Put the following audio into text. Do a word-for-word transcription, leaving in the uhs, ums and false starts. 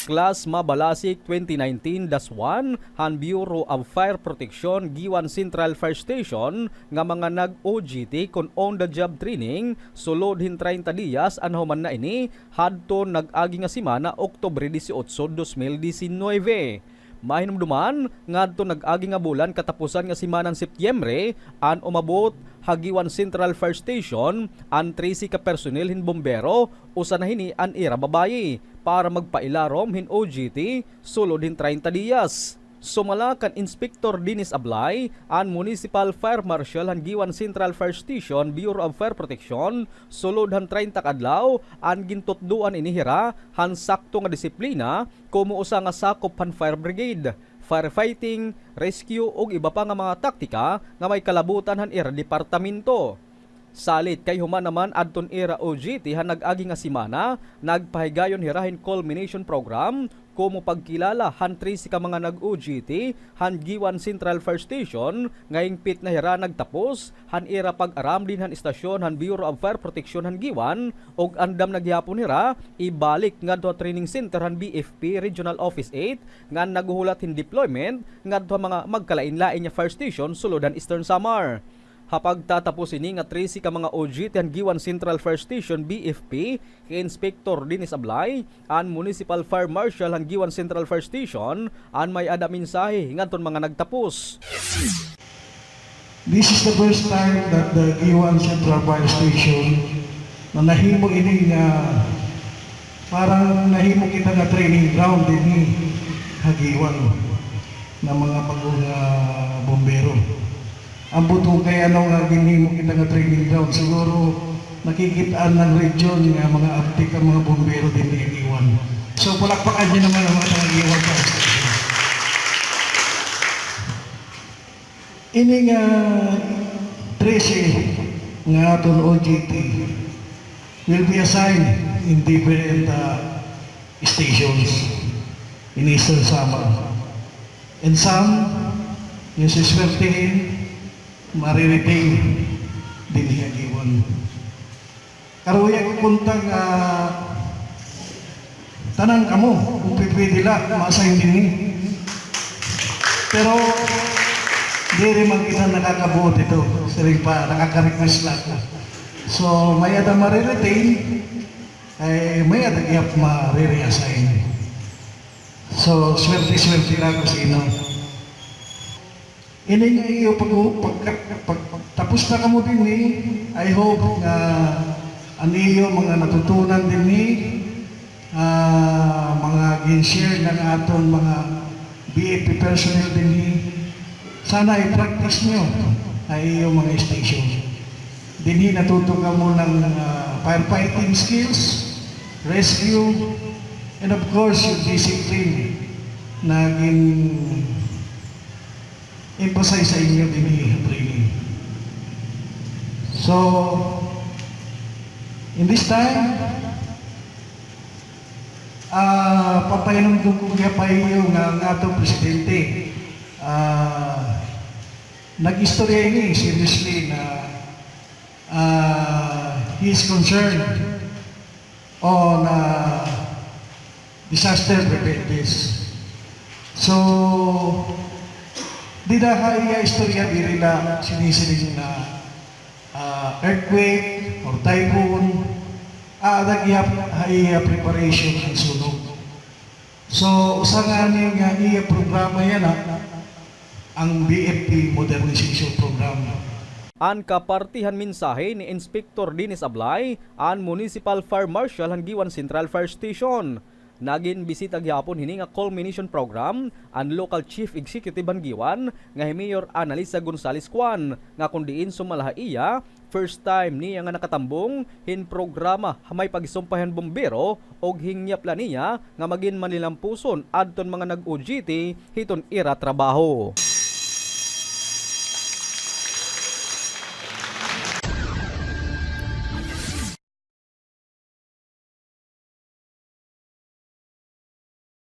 Class Mabalasik twenty nineteen dash one han Bureau of Fire Protection Guiuan Central Fire Station nga mga nag-O G T kon on the job training sulod hin treinta diyas an human na ini hadton nag-agi nga semana, Oktubre dieciocho, dos mil diecinueve. Mahinumduman, ngadto nag-agi nga bulan katapusan nga semana han Setyembre, an umabot ha Guiuan Central Fire Station an trese ka personnel hin bombero, usa na hini an ira babayi, para magpailarom hin O G T sulod hin treinta diyas. Sumala kan Inspector Dennis Ablay, an Municipal Fire Marshal han Guiuan Central Fire Station Bureau of Fire Protection, sulod han treinta ka adlaw, an gintutdoan ini hira han sakto nga disiplina, komo usa nga sakop han fire brigade, firefighting, rescue, ug iba pa nga mga taktika nga may kalabutan han ira departamento. Salit kay human naman adton ira O G T han nag-agi nga semana, nagpahigayon hira hin culmination program, komo pagkilala han trese ka mga nag-O G T han Guiuan Central Fire Station, nga hingpit na hira nagtapos han ira pag-aram dinhi han istasyon han Bureau of Fire Protection han Guiuan, ug andam na gihapon hira ibalik ngadto ha training center han B F P Regional Office eight, ngan naghuhulat hin deployment ngadto ha mga magkalain-lain nga fire station sulod han Eastern Samar. Ha pagtatapos hini nga trese ka mga O G T han Guiuan Central Fire Station, B F P, hi Inspector Dennis Ablay, an Municipal Fire Marshal han Guiuan Central Fire Station, an may-ada mensahe ngadton mga nagtapos. This is the first time that the Guiuan Central Fire Station na nahimo ini nga parang nahimo kita nga training ground dinhi ha Guiuan nga mga bag-o nga bombero. Ambot kay ano nga ginhimo kita nga training ground, siguro nakikit-an han region nga mga abtik an mga bombero dinhi ha Guiuan. So, palakpakan niyo naman an mga taga-Guiuan Fire Station. Ini nga trese nga aton O G T will be assigned in different, uh, stations in Eastern Samar. And some, yung siswertehin, mariretain dinhi ha Guiuan. Karuya ko kunta nga tanan kamo, kung pipwede la, ma-assign dinhi. Pero diri man kita nakakabuot hito. Siring pa, nakaka-request la ako. So, may-ada mariretain, ay may-ada gihap mare-reassign. So, swerte-swerte la ako sa inyo. Ini nga iyo pag, pag, pag, pagtapos na kamo dinhi, I hope nga an iyo mga natutunan dinhi, ah, mga gin-share na nga aton mga B F P personnel dinhi, sana i-practice niyo ha iyo mga station. Dinhi natuto kamo ng, ah, firefighting skills, rescue, and of course, yung discipline na gin- emphasize sa inyo dinhi ha training. So, in this time, ah, papahinumdom ko gihap ha iyo nga, nga aton presidente, ah, nag-istorya ini, seriously, na, ah, he is concerned on, ah, disaster preparedness. So, dida ha iya istorya, diri la sinisiring na, ah, earthquake or typhoon, aada gihap ha iya preparation an sunog. So, usa ngani nga iya programa yana, an B F P Modernization Program. An kaparte han mensahe ni Inspector Dennis Ablay, an Municipal Fire Marshal han Guiuan Central Fire Station. Nagin bisita gihapon hini nga culmination program an local chief executive han Guiuan nga hi Mayor Annalisa Gonzalez Cuan, nga kon diin sumala ha iya, first time niya nga nakatambong hin programa ha may pagsumpay han bumbero, ug hingyap la niya nga magin manilampuson adton mga nag-O G T hiton ira trabaho.